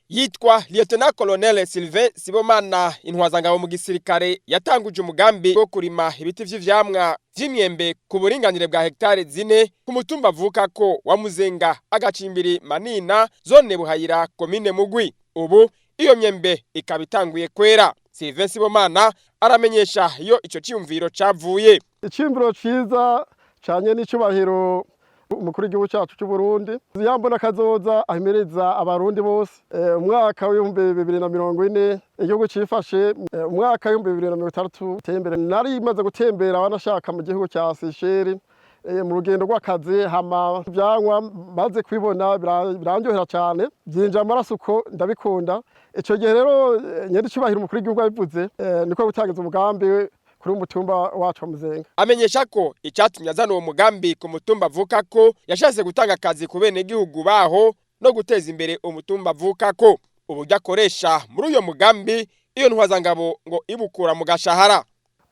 Yitwa Lieutenant Colonel Sylvain Sibomana, intwazangabo mu gisirikare, yatanguje umugambi wo kurima ibiti vy'ivyamwa vy'imyembe ku buringanire bwa hegitare 4 ku mutumba avuka ko wa Muzenga, agacimbiri Manina, zone Buhayira, komine Mugwi. Ubu iyo myembe ikaba itanguye kwera. Sylvain Sibomana aramenyesha iyo ico ciyumviro cavuye. Iciyumviro ciza canye n'icubahiro umukuru w'igihugu cyacu cy'u Burundi yambona kazoza ahimiriza abarundi bose umwaka w'2040 igihugu cifashe, umwaka w'2060 uteye imbere. Nari maze gutembera wanashaka mu gihugu cya Seychelles mu rugendo rw'akazi, hama ivyamwa maze kubibona birandyohera cyane, byinjira amaraso uko ndabikunda. Ico gihe rero nyene icubahiro umukuru w'igihugu abivuze, niko gutangiza umugambi kuri umutumba wacu wa Muzenga. Amenyesha ko icyatumye azana uwo mugambi ku mutumba avuka ko yashatse gutanga akazi ku bene gihugu baho no guteza imbere umutumba avuka ko. Uburyo akoresha muri uyo mugambi, iyo ntwazangabo ngo ibukura mu gashahara.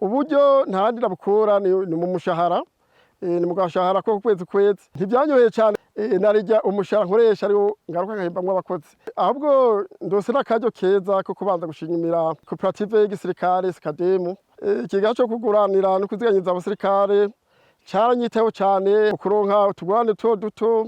Uburyo ntahandi ndabukura, ni mu mushahara, ni mu gashahara ko kwezi kwezi. Ntibyanyoheye cyane, narijya umushahara nkoresha ariwo ngaruka nkahembamwo abakozi. Ahubwo ndose n'akaryo keza ko kubanza gushimira koperative y'igisirikare Sikademu. Ikiga cyo kuguranira no kuziganyiza abasirikare caranyitaho cyane mu kuronka utugurane duto duto,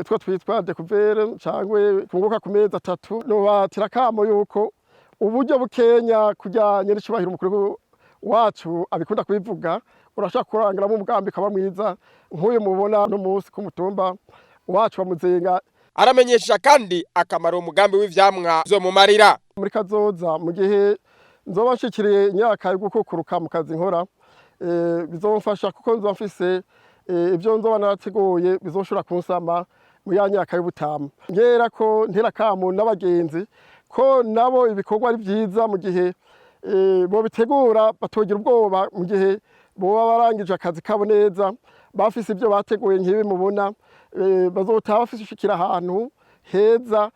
two twitwa découvert cangwe kunguka ku mezi 3. Nobatira akamo yuko uburyo bukenya kujyanye n'icubahiro umukuru wacu abikunda kubivuga, urashaka kurangiramo umugambi ukaba mwiza nk'uyu mubona no munsi ku mutumba wacu wa Muzenga. Aramenyesha kandi akamaro umugambi w'ivyamwa zomumarira. Muri kazoza, mu gihe nzoba nshikiriye imyaka yo gukukuruka mu kazi nkora, bizomfasha kuko nzoba mfise ibyo nzoba narateguye bizoshobora kunsama mu ya myaka y'ubutama. Ngera ko ntera kamo n'abagenzi ko nabo ibikorwa ari byiza mu gihe bobitegura, batogira ubwoba mu gihe boba barangije akazi kabo neza, bafise ibyo bateguye nk'ibi mubona, bazotaha bafise ishikira ahantu heza,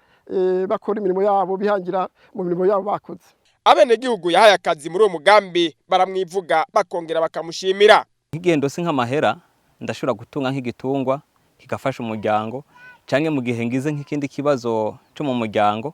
bakora imirimo yabo, bihangira mu mirimo yabo bakoze. Abenegihugu yahaye akazi muri uwo mugambi baramwivuga, bakongera bakamushimira. Nk'igendo si nk'amahera, ndashobora gutunga nk'igitungwa kigafasha umuryango, canke mu gihe ngize nk'ikindi kibazo cyo mu muryango,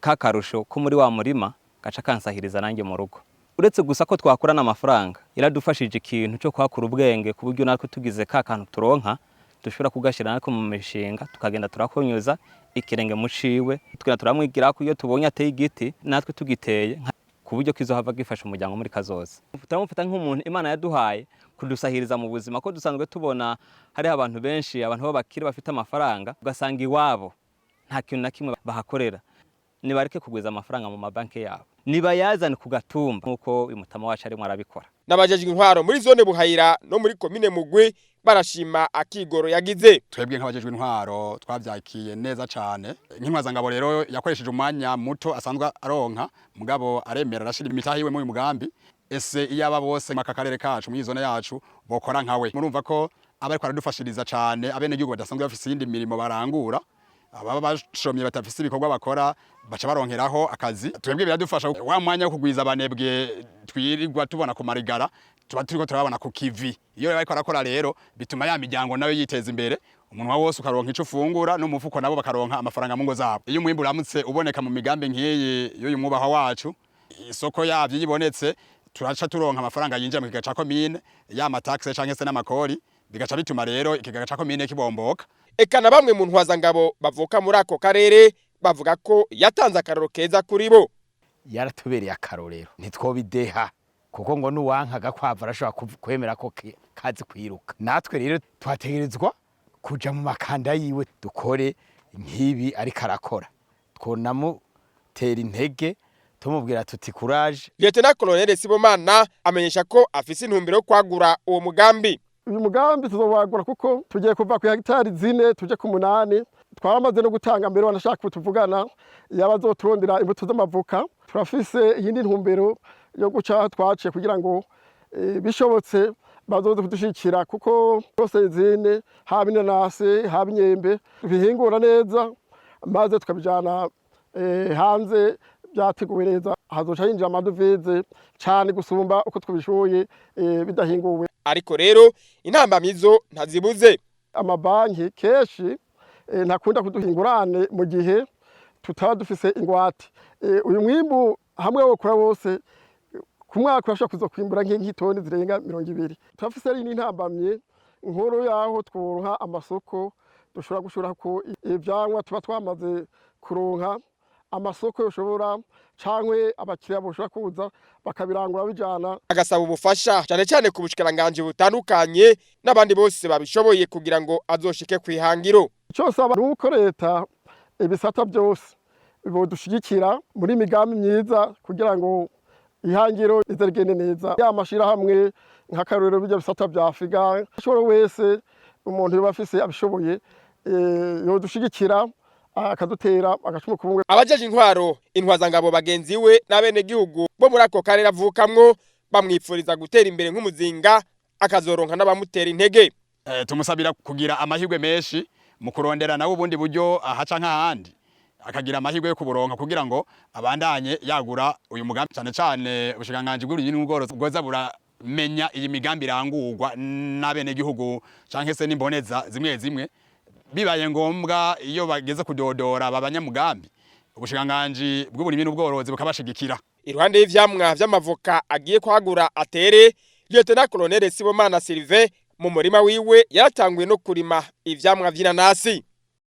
kakarusho ko muri wa murima gaca kansahiriza nanjye mu rugo. Uretse gusa ko twakurana amafaranga, yaradufashije ikintu cyo kwakura ubwenge, ku buryo natwe tugize ka kantu turonka dushobora kugashira natwe mu mishinga, tukagenda turakonyuza ikirenge mu ciwe, tukagenda turamwigira ko iyo tubonye ateye igiti natwe tugiteye, ku buryo kizohava gifasha umuryango muri kazoza. Turamufata nk'umuntu Imana yaduhaye kudusahiriza mu buzima, ko dusanzwe tubona hariho abantu benshi, abantu b'abakire bafite amafaranga, ugasanga iwabo nta kintu na kimwe bahakorera. Nibareke kugwiza amafaranga mu mabanki yabo, nibayazane ku gatumba nk'uko uyu mutama wacu arimo arabikora. N'abajejwe intwaro muri zone Buhayira no muri komine Mugwi barashima akigoro yagize. Twebwe nk'abajejwe intwaro twavyakiye neza cane. Nk'intwazangabo rero yakoresheje umwanya muto asanzwe aronka, mugabo aremera arashira imitahe yiwe muri uyu mugambi. Ese iyo aba bose maka karere kacu, muri zone yacu, bokora nkawe, murumva ko aba ariko aradufashiriza cane abenegihugu badasanzwe bafise iyindi mirimo barangura, ababa bashomye batafise ibikorwa bakora baca baronkeraho akazi. Twebwe biradufasha wa mwanya wo kugwiza abanebwe twirirwa tubona ku marigara, tuba turiko turabona ku kivi. Iyo bariko arakora rero bituma ya miryango nayo yiteza imbere, umunwa wose ukaronka ico ufungura n'umufuko, nabo bakaronka amafaranga mu ngo zabo. Iyo umwimbu uramutse uboneka mu migambi nk'iyi y'uyu mwubahwa wacu, isoko yavyo iyo ibonetse, turaca turonka amafaranga yinjira mu kigega ca komine, ya ma taxes canke se n'amakori, bigaca bituma rero ikigega ca komine kibomboka. Eka na bamwe mu ntwazangabo bavuka muri ako karere bavuga ko yatanze akarorero keza kuri bo. Yaratubereye akarorero, ntitwobideha, kuko ngo nuwanka agakwavu arashobora kwemera ko kazi kwiruka. Natwe rero twategerezwa kuja mu makanda yiwe, dukore nk'ibi ariko arakora, twonamutera intege, tumubwira tuti courage. Lieutenant Colonel Sibomana amenyesha ko afise intumbero yo kwagura uwo mugambi. Uyu mugambi tuzowagura kuko tugiye kuva ku hegitari 4 tuje ku 8. Twaramaze no gutanga mbere, wanashaka tuvugana yabazoturondera imbuto z'amavoka. Turafise iyindi ntumbero yo guca twaciye kugira ngo bishobotse bazoze kudushikira, kuko rwose zine haba inanasi, haba imyembe, bihingura neza maze tukabijana hanze byateguwe neza, hazoca hinjira amadovize cane gusumba uko twabishoboye bidahinguwe. Ariko rero intambamizo ntazibuze. Amabanki kenshi ntakunda kuduha ingurane mu gihe Tutaba dufise ingwate. Uyu mwimbu hamwe wokura wose ku mwaka, urashobora kuza kwimbura nk'itoni zirenga 20. Turafise n'intambamye nkuru yaho tworonka amasoko dushobora gushirako ivyamwa. Tuba twamaze kuronka amasoko yoshobora, cankwe abakiriya boshobora kuza bakabirangura bijana. Agasaba ubufasha cyane cyane ku bushikiranganji butandukanye n'abandi bose babishoboye kugira ngo azoshike kwihangiro. Icyo saba ni uko leta, ibisata byose bodushigikira muri migambi myiza kugira ngo ihangiro rize rigende neza. Ya mashirahamwe, nk'akarorero bijya bisata vya Afurika, ashobora wese, umuntu yoba afise abishoboye, yodushigikira akadutera agacumu kubumwe. Abajeje intwaro, intwazangabo bagenzi we n'abenegihugu bo muri ako karere avukamwo bamwipfuriza gutera imbere nk'umuzinga, akazoronka n'abamutera intege. Tumusabira kugira amahirwe menshi mu kurondera nawe ubundi buryo ahaca nk'ahandi, akagira amahirwe yo kuburonka kugira ngo abandanye yagura uyu mugambi, cyane cyane ubushikiranganji bw'uburimyi n'ubworozi bwoza buramenya iyi migambi irangurwa n'abenegihugu canke se n'imboneza zimwe zimwe. Bibaye ngombwa, iyo bageze kudodora aba banyamugambi, ubushikiranganji bw'uburimyi n'ubworozi bukabashigikira. Iruhande y'ivyamwa vy'amavoka agiye kwagura atere, Lieutenant Colonel Sibomana Sylvain mu murima wiwe yaratanguye no kurima ivyamwa vy'inanasi.